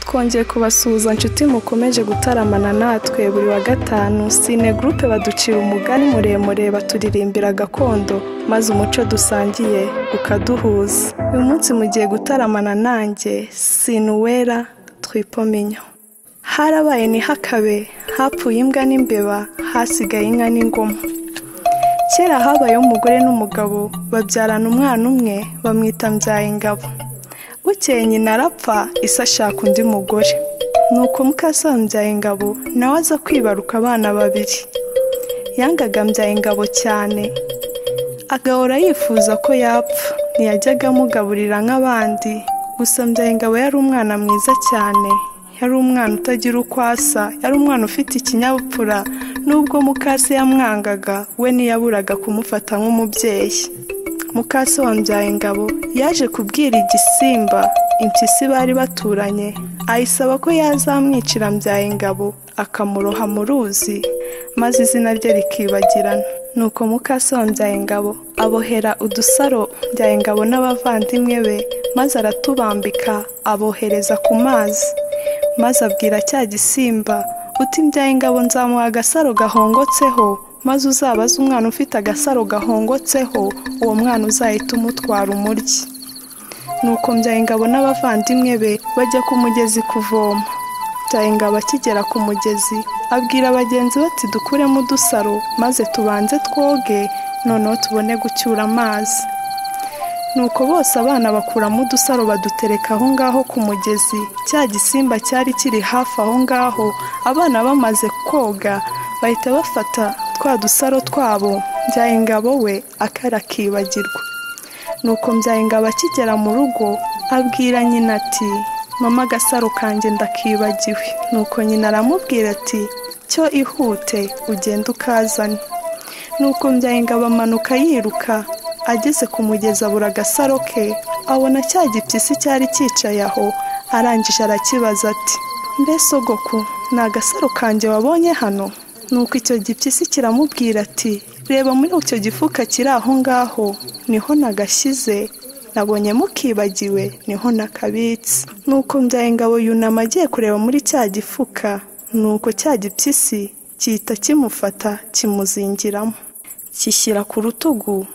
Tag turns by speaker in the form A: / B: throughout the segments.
A: Twongeye kubasuhuza nshuti mukomeje gutaramana natwe buri wa gatanu. Sine Group baducira umugani muremure, baturirimbira gakondo, maze umuco dusangiye ukaduhuza. Uyu munsi mugiye gutaramana nanjye Sinuwera Twipominyo. Harabaye ntihakabe, hapfuye imbwa n'imbeba, hasigaye inka n'ingoma. Kera habayeho umugore n'umugabo babyarana umwana umwe, bamwita Mbyayingabo. Bukeye nyina arapfa, ise ashaka undi mugore. Nuko mukase wa Mbyayingabo nawe aza kwibaruka abana babiri. Yangaga Mbyayingabo cyane, agahora yifuza ko yapfa. Ntiyajyaga amugaburira nk'abandi. Gusa Mbyayingabo yari umwana mwiza cyane, yari umwana utagira uko asa, yari umwana ufite ikinyabupfura. Nubwo mukase yamwangaga, we ntiyaburaga kumufata nk'umubyeyi. Mukase wa Mbyayingabo yaje kubwira igisimba impyisi bari baturanye, ayisaba ko yazamwicira Mbyayingabo akamuroha mu ruzi, maze izina rye rikibagirana. Nuko mukase wa Mbyayingabo abohera udusaro Mbyayingabo n'abavandimwe be, maze aratubambika abohereza ku mazi. Maze abwira cya gisimba uti: Mbyayingabo nzamuha agasaro gahongotseho, maze uzabaze umwana ufite agasaro gahongotseho, uwo mwana uzahita umutwara umurye. Nuko Mbyayingabo n'abavandimwe be bajya ku mugezi kuvoma. Mbyayingabo akigera ku mugezi abwira bagenzi be ati: dukuremo udusaro maze tubanze twoge, noneho tubone gucyura amazi. Nuko bose abana bakuramo udusaro badutereka aho ngaho ku mugezi. Cya gisimba cyari kiri hafi aho ngaho, abana bamaze koga bahita bafata twa dusaro twabo, Mbyayingabo we akarakibagirwa. Nuko Mbyayingabo akigera mu rugo abwira nyina ati: mama, agasaro kanjye ndakibagiwe. Nuko nyina aramubwira ati: cyo ihute ugende ukazane. Nuko Mbyayingabo amanuka yiruka, ageze ku mugezi abura agasaro ke, abona cya gipyisi cyari cyicaye aho. Arangije arakibaza ati: mbe sogoku, ni agasaro kanjye wabonye hano? Nuko icyo gipyisi kiramubwira ati: reba muri icyo gifuka kiri aho ngaho, niho nagashyize, nabonye mukibagiwe, niho nakabitse. Nuko Mbyayingabo yunama agiye kureba muri cya gifuka, nuko cya gipyisi gihita kimufata kimuzingiramo, kishyira ku rutugu,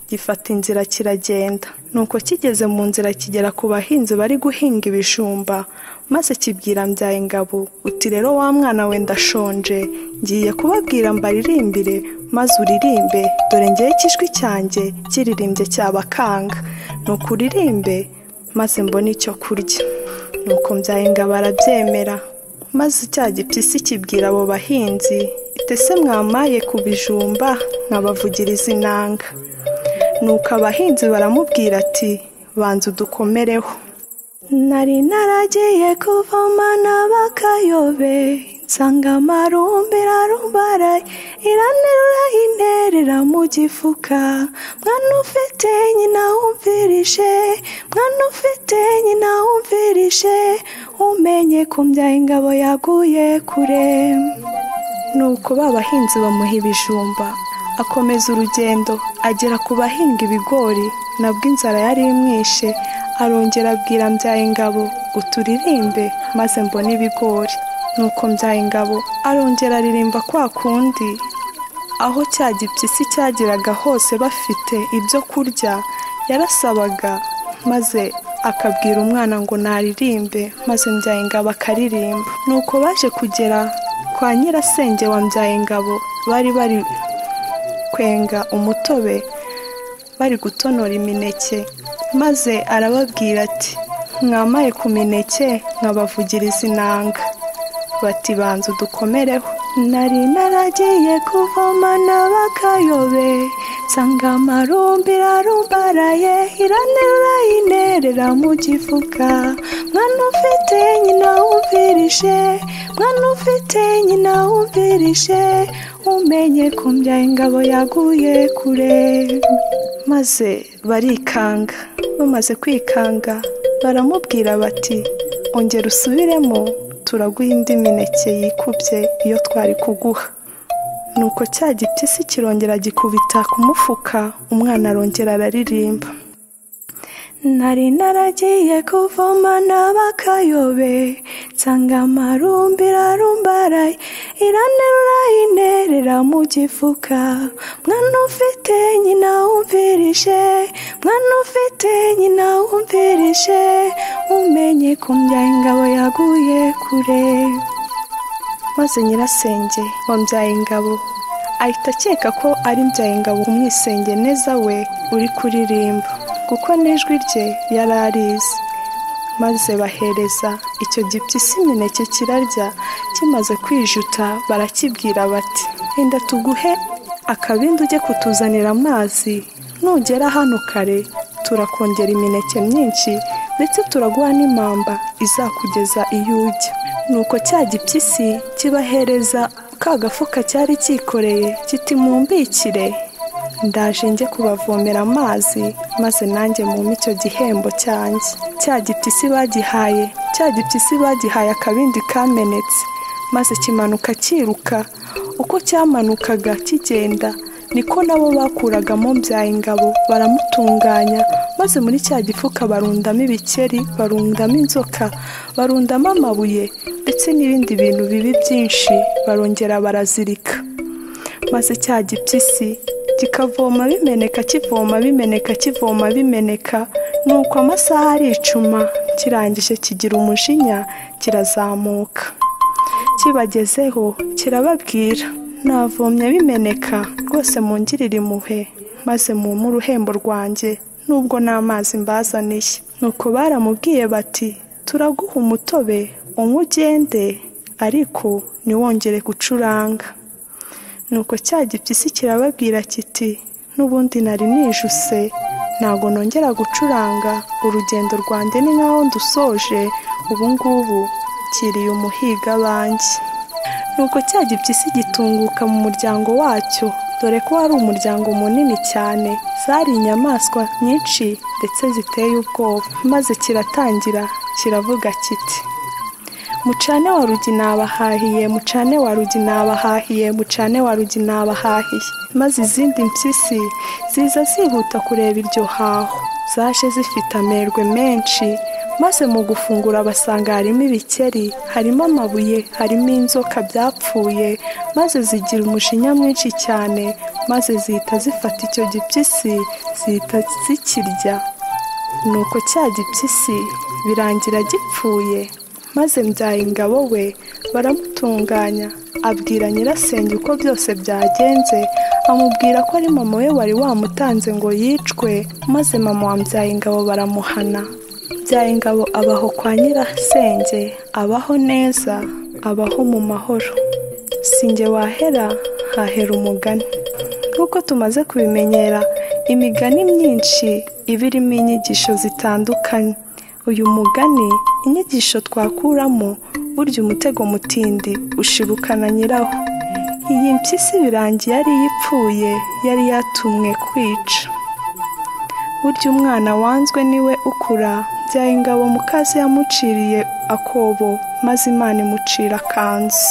A: gifata inzira kiragenda. Nuko kigeze mu nzira kigera ku bahinzi bari guhinga ibijumba, maze kibwira Mbyayingabo uti: rero wa mwana we ndashonje, ngiye kubabwira mbaririmbire, maze uririmbe, dore ngewe ikijwi cyanjye kiririmbye cyabakanga. Nuko uririmbe maze mbone icyo kurya. Nuko Mbyayingabo arabyemera, maze cya gipyisi kibwira abo bahinzi iti: ese mwamaye ku bijumba nkabavugiriza inanga? Nuko abahinzi baramubwira ati: banza udukomereho. Nari naragiye kuvoma n'abakayobe, nsanga amarumbi irarumbaraye, iranterura interera mu gifuka. Mwana ufite nyina wumvirije, mwana ufite nyina wumvirije, umenye ko Mbyayingabo yaguye kure. Nuko ba bahinzi bamuha ibijumba, akomeza urugendo agera ku bahinga ibigori, nabwo inzara yari imwishe. Arongera abwira Mbyayingabo uturirimbe maze mbone ibigori. Nuko Mbyayingabo arongera aririmba kwa kundi. Aho cya gipyisi cyageraga hose bafite ibyo kurya, yarasabaga maze akabwira umwana ngo naririmbe, maze Mbyayingabo akaririmba. Nuko baje kugera kwa nyirasenge wa Mbyayingabo, bari bari kwenga umutobe, bari gutonora imineke, maze arababwira ati: mwamaye ku mineke nkabavugiriza inanga? Bati: banza udukomereho. Nari naragiye kuvoma n'abakayobe, nsanga amarumbi irarumbaraye, iranterura interera mu gifuka. Mwana ufite nyina wumvirije, mwana ufite nyina wumvirije, umenye ko Mbyayingabo yaguye kure. Maze barikanga. Bamaze kwikanga baramubwira bati: ongera usubiremo, turaguha indi mineke yikubye iyo twari kuguha. Nuko cya gipyisi kirongera gikubita ku mufuka, umwana arongera araririmba. Nari naragiye kuvoma n'abakayobe, nsanga amarumbi irarumbaraye, iranterura inerera mu gifuka. Mwana ufite nyina wumvirije, mwana ufite nyina wumvirije, umenye ko Mbyayingabo yaguye kure. Maze nyirasenge wa Mbyayingabo ahita akeka ko ari Mbyayingabo umwisenge neza we uri kuririmba, kuko n'ijwi rye yari arizi. Maze bahereza icyo gipyisi imineke kirarya, kimaze kwijuta barakibwira bati: "Enda tuguhe akabindi ujye kutuzanira amazi, nugera hano kare turakongera imineke myinshi, ndetse turaguha n'impamba izakugeza iyo ujya." Nuko cya gipyisi kibahereza ka gafuka cyari cyikoreye kiti: "Mumbikire, ndaje njye kubavomera amazi, maze nanjye mumpe icyo gihembo cyanjye." Cya gipyisi bagihaye, cya gipyisi bagihaye akabindi kamenetse, maze kimanuka cyiruka. Uko cyamanukaga kigenda niko nabo bakuragamo Mbyayingabo baramutunganya, maze muri cya gifuka barundamo ibikeri, barundamo inzoka, barundamo amabuye ndetse n'ibindi bintu bibi byinshi, barongera barazirika. Maze cya gipyisi kikavoma bimeneka, kivoma bimeneka, kivoma bimeneka. Nuko amasaha aricuma, kirangije kigira umujinya kirazamuka. Kibagezeho kirababwira: "Navomye bimeneka, rwose mungirire impuhwe, maze mumpe uruhembo rwanjye nubwo n'amazi mbazaniye." Nuko baramubwiye bati: "Turaguha umutobe unywe ugende, ariko ntiwongere gucuranga." Nuko cya gipyisi kirababwira kiti: "N'ubundi nari nijuse, ntabwo nongera gucuranga, urugendo rwanjye ni nkaho ndusoje, ubu ngubu kiriye umuhiga abanjye." Nuko cya gipyisi gitunguka mu muryango wacyo, dore ko wari umuryango munini cyane, zari inyamaswa nyinshi ndetse ziteye ubwoba. Maze kiratangira kiravuga kiti: "Mucane wa rugi nabahahiye, mucane wa rugi nabahahiye, mucane wa rugi nabahahiye." Maze izindi mpyisi ziza zihuta kureba iryo haho, zaje zifite amerwe menshi, maze mu gufungura basanga harimo ibikeri, harimo amabuye, harimo inzoka byapfuye, maze zigira umujinya mwinshi cyane, maze zihita zifata icyo gipyisi zihita zikirya. Nuko cya gipyisi birangira gipfuye, maze Mbyayingabo we baramutunganya, abwira nyirasenge uko byose byagenze, amubwira ko ari mama we wari wamutanze ngo yicwe, maze mama wa Mbyayingabo baramuhana. Mbyayingabo abaho kwa nyirasenge, abaho neza, abaho mu mahoro. Sinjye wahera, hahera umugani. Nk'uko tumaze kubimenyera, imigani myinshi iba irimo inyigisho zitandukanye. Uyu mugani inyigisho twakuramo, burya umutego mutindi ushibukana nyirawo. Iyi mpyisi birangiye yari ipfuye, yari yatumwe kwica. Burya umwana wanzwe niwe ukura. Mbyayingabo mukazi yamuciriye akobo, maze Imana imucira akanzu.